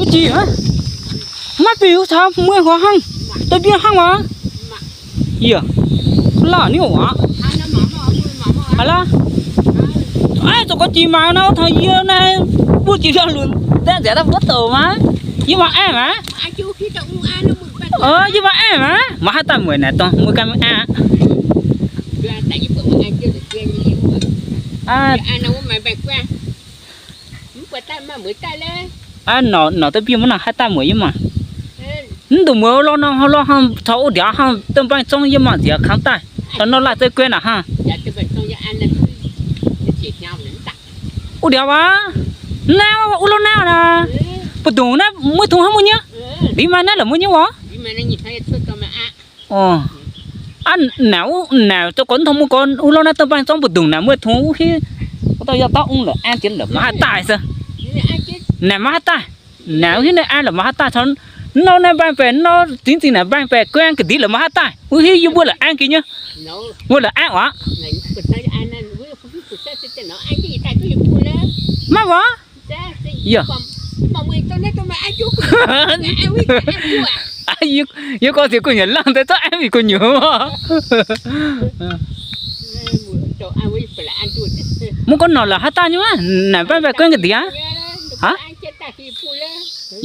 Wuov jiex aqv. Maiv bieqc wuov caux mueiz huaax hnangv, deix mbienv hnangv maah. Yie, lauh niv waac. Haiz laav. Aav, zoux gorx jiex maah, naaiv taux yie naaiv, mbuo jiex yaac lunc, nzaeqv nzaeqc daaih mbuo douc maah. Yie mangc aengx maah. Yie mangc aengx maah, mangc haaix daaih mueiz naaic dongh mbuo ganh maiv aengx aqv. Nor, nor deix mbienv maiv nangc haaix daaih mueiz yie mangc. Mv dungx mueiz lorh nor, lorh hnangv taux wuov ndiaauv hnangv, deix mbaengx zorng yie mangc nziaauc kangx daaih, taux nor laih deix guei naaic hnangv. Wuov ndiaauv aqv, naaiv wuov lorh naaiv naaic, mbu'ndongc naaiv mueiz tong hnangv mueiz nyei. Liuz maaih naaiv la'mueiz nyei oc. Ov, naaic, naaic zoux gorx mv tong mueiz gorx, wuov lorh naaiv deix mbaengx zorng mbu'ndongc naaic mueiz tong wuov hiuv. Wuov dauh yaac dauh ong la'aengx jiex la'maaih haaix daaih se. Naaic maiv haaix daaih. Naaic wuov hiuv naaiv aengx la'maaih haaix daaih caux nor naaiv mbaengx-baeqc nor zingx zingh naaic mbaengx-baeqc guei ga'ndiev la'maaih haaix daaih. Wuov hiuv yie mbuo la'aengx jiex nyei. Mbuo la'aengx oc. Maiv waac. Yie gorngv ziouc gu'nyuoz laangh deix zorqv aengx wih gu'nyuoz. Mv gorngv norqc la'haaix daaih nyei maah, naaic mbaengx-baeqc guei ga'ndiev aqv.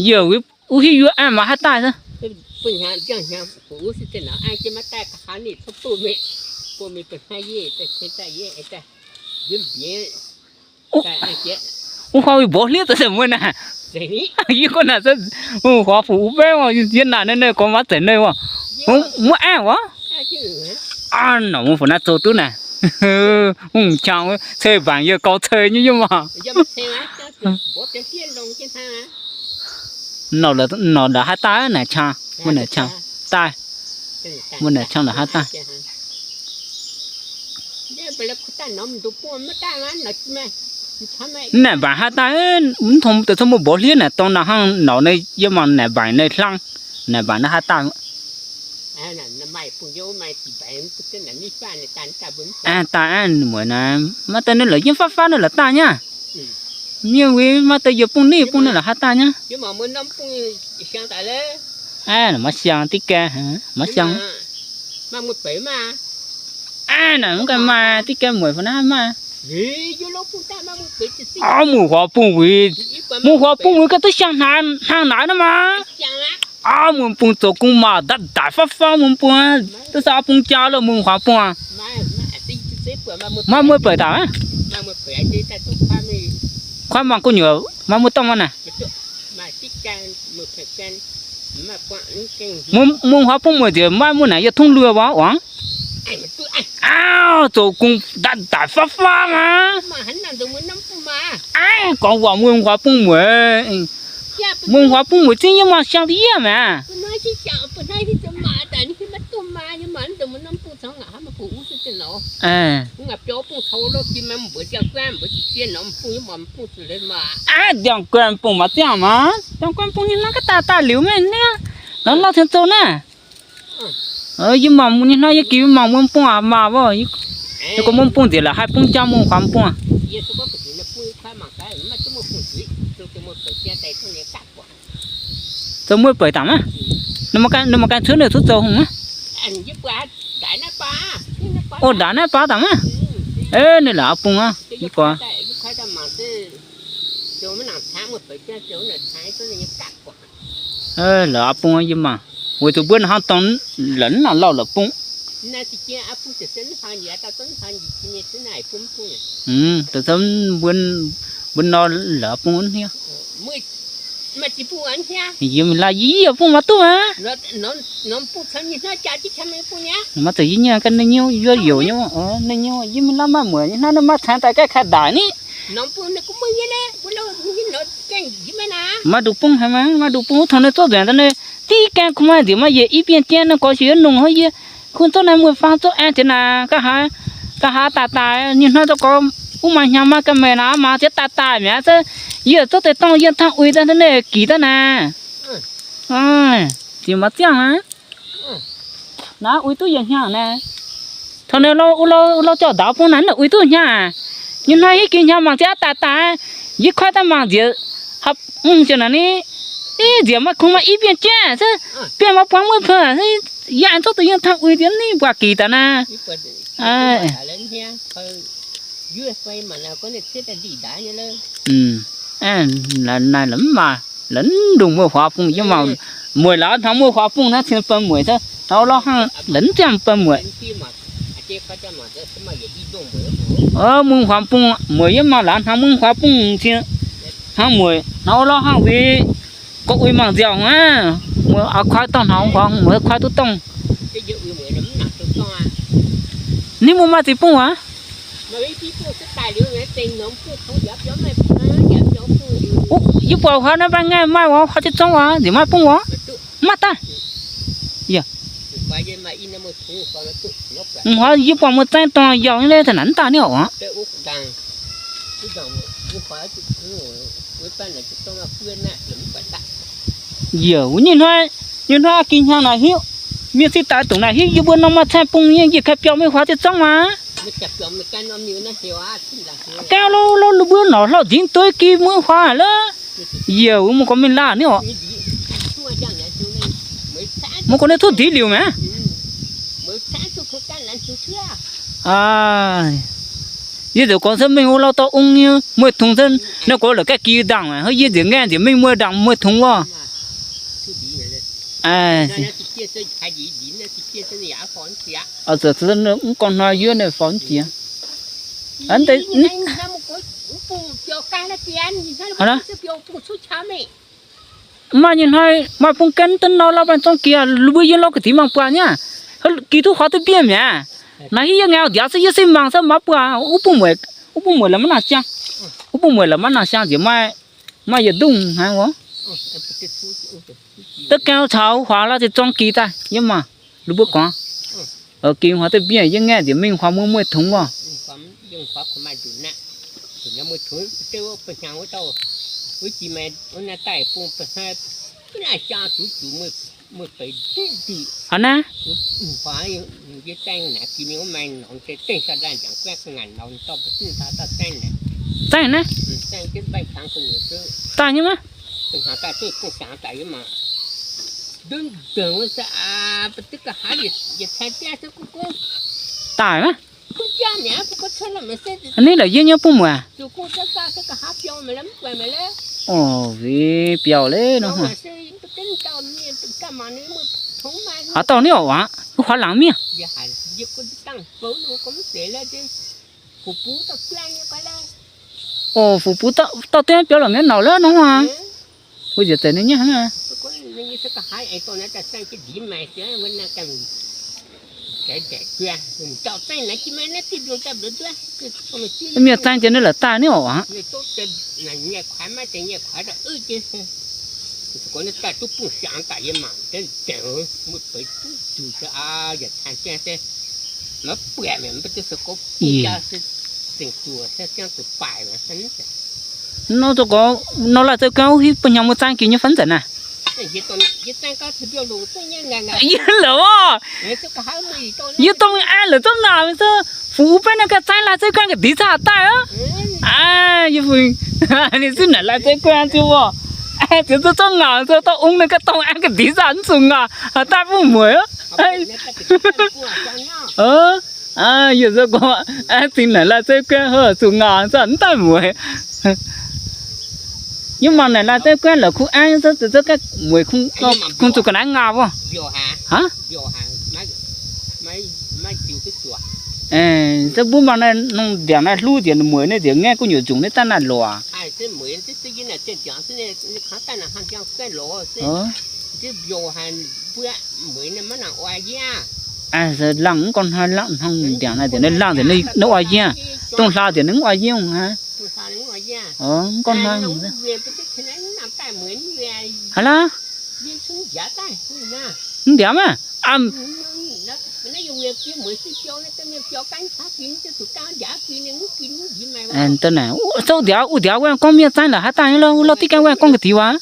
Yie wuov hiuv yie aengx maaih haaix daaih. Wuov huaax wuic mborqv hlieqv daaih mueiz naaic. Yie gorngv naaic, wuov huaax fuc wuov mbaengx, yie naaic naaiv gorngv maaih zeic naaiv oc. Mueiz aengx oc. Aa, norqc mbuo fu'naaiv zoux duqv naaic. Mv qangx cei mbaengx yie gauh cei nyei yie maah. Norqc la'haaix daaih naaic qangx, mbuo naaic qangx daaih. Mbuo naaic qangx la'haaix daaih. Naaic mbaengx haaix daaih, mv tong deix cong mbuo mborqv hlieqv naaic dorngx naaic hnangv norqc naaiv, yie mangc naaic mbaengx naaiv hlang, naaic mbaengx naaiv haaix daaih. Daaih aqv, mueiz naaic, maiv deix naaiv la'faav faav naaiv la'daaih nyei. Mienh wuic maiv deix yie bung nitv bung naaiv la'haaix daaih nyei. Aa, maiv siang diqv gae, maiv siang. Aa, naaic mv gaengh maaih diqv gae mueic fai naaiv maaih. Orv, mueic huaax bung wuic, mueic huaax bung wuic ganh duqv siang hnaangx naaiv maah. Orv, mueic bung zoux gong maah, ndaaih ndaaih faav faav mueic bung. Duqv saah bung jaa loh mueic huaax bung aac. Maiv mueiz beic daaih aqv. Kuaaiv mangc gu'nyuoz maiv mueiz dorngh maah naaic. Mueic huaax bung mueic nziex maiv mueiz naaic yie tongv luoh waac oc. Auv, zoux gong ndaaih ndaaih faav faav maah. Aa, gorngv waac mueic huaax bung mueic. Mueic huaax bung mueic zingv yie mangc siang da'yietv maah. Aa, ndiangx-guaih bung maaih ziangh maah. Ndiangx-guaih bung nyei hnangv ga'daaih daaih liuz maiv niaa. Lorz lauh cien zoux naaiv. Yie mangc nyei hnangv yie gix mangc mueic bung aac maah. Yie gorngv mueic bung nziex la'haih bung jaa mueic huaax bung aac. Zoux mueic beic daaih maah. Ninh maiv gaengh cuotv ninh cuotv zoux hungh aqv. O, ndaix naaiv baav daaih maah. Ninh la'haih bung aqv. Yie gorngv la'haih bung yie mangc. Weic zuqc mbuo hnangv dorngx la'nangc lauh la'bung. Mbuo nor la'bung wuov hniev. Yie mingh laaih yie bung maiv duqv maah. Maiv zeiz yie nyei, ganh ninh nyei, yuoz youc nyei. Ninh nyei yie mingh laaih maaih mueic nyei hnangv, ninh maaih caengx daaih gaengh kaaih ndaaic ni. Maiv nduqc bung haic maah, maiv nduqc bung wuov tongx ninh zorqv nzuonx daaih ninh diqv gaengh kuh maaih nziex maaih yietc i bienh jien ninh gorx qiex yie nungh hnangv yie. Kuh zorqv naaiv mueic faang zorqv aengx jiex naaic, nqa'haav daaih daaih nyei hnangv zorqv gorx wuov maaih hnyangx maaih ga'maeqc naaic maah, ziex daaih daaih mi'aqv. Yie zorqv deix dorngh yie tangv uix daaih ninh gic daaih naaic. Ziex maaih ziangh aqv. Naaiv uix duqv yietc hnyangx naaic. Taux naaiv wuov lauh jauv-ndaauv bung naaic uix duqv hnyangx aqv. Nyei hnoi hitv gix hnyangx mangc ziex daaih daaih. Yie koiv daaih mangc nziex hapv mv ziouc naaic ni. Nziec maaih kungx maaih i bienh jaiv, bienh maaih buangv mueiz peuh, yaac zorqv deix yiem tang uix diex ninh mbuo gix daaih naaiv. Naaiv la'maah la'mv ndongc mueiz huaax bung yiem maah, mueiz la'hnangv mueiz huaax bung naaiv cien bun mueiz, hnangv lorz hnangv la'mv ziangh bun mueiz. Mungh huaax bung mueiz yiem maah, la'hnangv mungh huaax bung cien hnangv mueiz, hnangv lorz hnangv wix gorqv uix mangc nziaauc aqv. Mueiz kuaaiv dorngh hnangv huaax, mueiz kuaaiv duqv dorngh. Ninh mbuo maaih ziex bung aqv. Yie buatc huaax naaiv mbaengx ngaih maaih huaax, huaax jiez zorng aqv, nziex maaih bung aqv. Yie, huaax yie buatc mueiz zaeng dorngh yaac nyei le, taux naaic mv daaih ni oc. Yie wuov nyei hnoi, nyei hnoi aqv, ging hnyangx naaic hiuv, mienh cingx daaih dongc naaic hiuv yie mbuo norm maaih caeng bung nyei, yie kaaih biaux mingh huaax jiez zorng maah. Gauh lo lo lo mbuo norqc hlauv-ndingv dueiv gi mueiz huaax lov. Yie wuov mv gorngv mingh laanh ni oc. Mv gorngv ninh tov ndiev liuc mi'aqv. Yie ziouc gorngv se mingh wuov lauh dorh ong nyei mueiz tungx se, ninh gorngv la'gaengh gi ndaangc, hnangv yie nziex ngaengh nziex mingh mueiz ndaangc mueiz tungx wuov. Mv gorngv hnoi yuov ninh faux jiex. Maaih nyei hnoi maaih bung gaengh duqv nor lauh baengh zorng gix, mbuo yiem lauh ga'ndiex mangc buatc nyei, gix duqv huaax duqv mbienv mi'aqv. Naaiv hiuv yie ngaengc ndiangx se yie se mangc se maiv buatc. Wuov bung mueiz, wuov bung mueiz la'maah nangh siang, wuov bung mueiz la'maah nangh siang nziex maaih, maaih yietc ndungh haic wuov. Duqv gaengh caux huaax la'jiez zorng gix daaih yiem maah, lo mbuo gorngv. Gix huaax duqv mbienv yie ngaengh nziex mingh huaax mueiz mueiz tungx wuov. Hnangv naaiv. Zaeng naaiv. Daaih nyei maiv? Daaih maiv? Ninh la'yie nyei bun mueiz. Biaux leiz nor. Haaix dauh ni oc, huaax laangz mienh. Oc, fu'bux dauh duqv biaux lorqc mi'aqv, nauc lov nor aqv. Mbuo njiec zeiz ninh nyei hnangv. Mienh zaeng jiex ninh la'daaih ni oc. Nor zoux gorngv nor laih zouv guanh hiuv bun hnyangx muoz zaang gix nyei fai nzengc naaic. Yie lorqc, yie dorh mingh an lorqc zouv naaic, fu'bux baeqv naaiv ganh zaeng laih zouv guanh ga'ndiex zaqc daaih oc. Yie fungx ninh zungv naaic laih zouv guanh ziouc oc. Ziex zouv zouv ngaanc, zouv dorh ong naaiv ganh dorh an ga'ndiex zaqc mv zuqc ngaanc daaih bun mueiz oc. Yie zungv gorngv zingx naaic laih zouv guanh zuqc ngaanc zaqc mv daaih mueiz. Yie mangc naaic laih zouv guanh la'kuqv an zouv ganh mueiz kungx zuqc ga'naaiv ngaanc wuov. Hnangv, zouv mbuo mangc naaiv nongh ndiangx naaiv hluv nziex mueiz naaiv nziex ngaeqv gu'nyuoz nzungc naaiv daaih naaic lorqc. Laangh mv gorngv hnoi laangh hnangv ndiangx naaiv nziex naaiv laangh nziex naaiv oix yie, dongh hlaax nziex naaiv mv oix yie hnangv. Mv gorngv hnoi haaix laav? Mv ndiangx maah. Da'naaic zouv ndiangx wuov ndiangx waengh gorngv mienh zaang la'haaix daaih nyei lo, wuov lo diqv gaengh waengh gorngv ga'ndiex waac.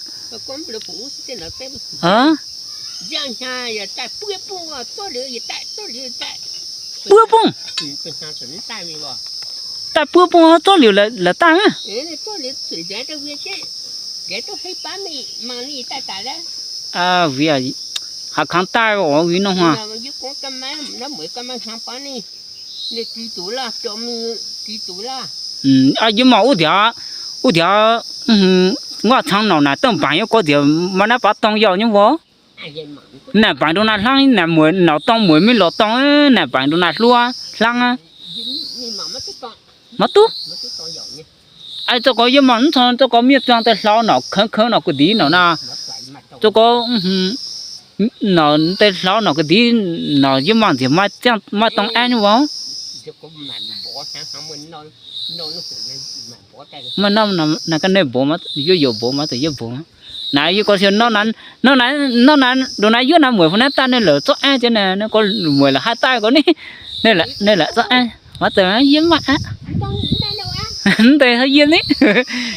Buov bung. Daaih buov bung zorqv liuz la'daaih aqv. Haaix kangx daaih oc, win nor hnangv. Yie mangc wuov ndiax, wuov ndiax, ngoic cang norqc naaic dongh mbaengx yiem gorx nziex maaih naaiv baav dorng yauh nyei mbuo. Naaic mbaengx ndongc naaiv hlangv, naaic mueic, norqc dorng mueic mingh lorqc dorng, naaic mbaengx ndongc naaiv hluov hlangv aqv. Maiv duqv. Aa, zaux gorx yie mangc mv cong, zaux gorx miev zuangx deix hlauv norqc, kengx kengx norqc gu'ndiz norqc naaic. Zaux gorx, norqc deix hlauv norqc gu'ndiz norqc, yie mangc nziex maaih ziangh maaih dorng aengv nyei wuov. Maaih norm naaic ga'naaiv mbuox, yie youc mbuox maiv zeiz yie mbuox. Naaiv yie gorngv siou norm naaic, norm naaic, norm naaic ndongc naaiv yuov naaiv mueic fun naaiv daaih ninh la'zorqv aengv jienv naaic, ninh gorngv mueic la'haih daaih gorngv ni, ninh la'zorqv aengv. Maiv zeiz yie mv maaih aqv. Mv deix yie ni,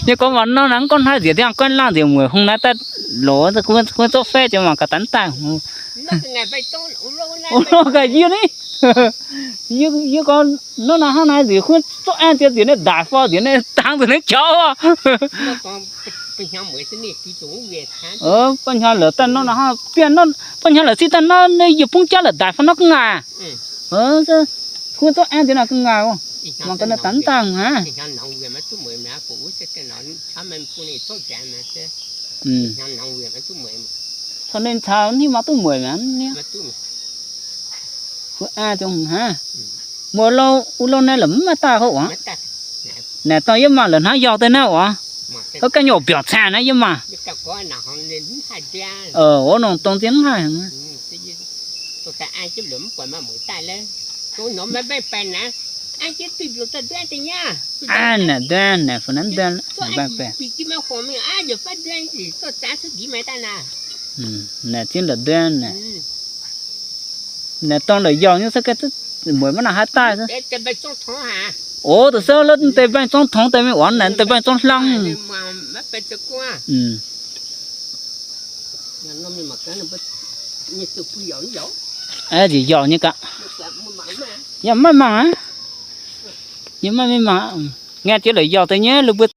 yie gorngv mangc norm naaic mv gorngv hnangv nziex diangh guanh laangh nziex mueic hungh naaiv daaih lorz, gorngv zorqv faev jiex mangc gaax daaih daaih. Wuov loh gaax yie ni. Yie gorngv norm naaic hnangv naaiv nziex huov zorqv aengv jiex nziex naaiv ndaaix fo nziex naaiv dangx nziex naaiv jauv aqv. Ba'hnoi la'zinh daaih norm, ba'hnoi la'zinh daaih norm naaiv yie bungv jauv la'ndaaix fo norm ga'ngaaic. Huov zorqv aengv nziex naaiv ga'ngaaic oc. Mangc gaax naaiv dangx dangh aqv. Caux ninh caux ninh maiv duqv mueic mi'aqv. Huov aengv zong hnangv. Muoz-loh, wuov loh naaiv la'mv maaih daaih hov oc. Naaic dorh yie mangc la'hnangv yauh deix naaiv oc. Hov ganh nyei biauc caangh naaiv yie mangc. Ov, nongc dongh zien mv haih. Naaic nduov naaic, fu nanv nduov. Naaic ziex la'nduov naaic. Naaic dorng la'yauh nyei se mueic maiv nangc haaix daaih. Ov, da'souv lov deix mbaengx zorngv tongx deix mingh oc, naaic deix mbaengx zorngv hlang. Nziex yauh nyei gaax. Yaac maiv mangc aqv. Yie maiv mingh mangc. Ngaengc jiex la'yauh deix nyei, lui mbuo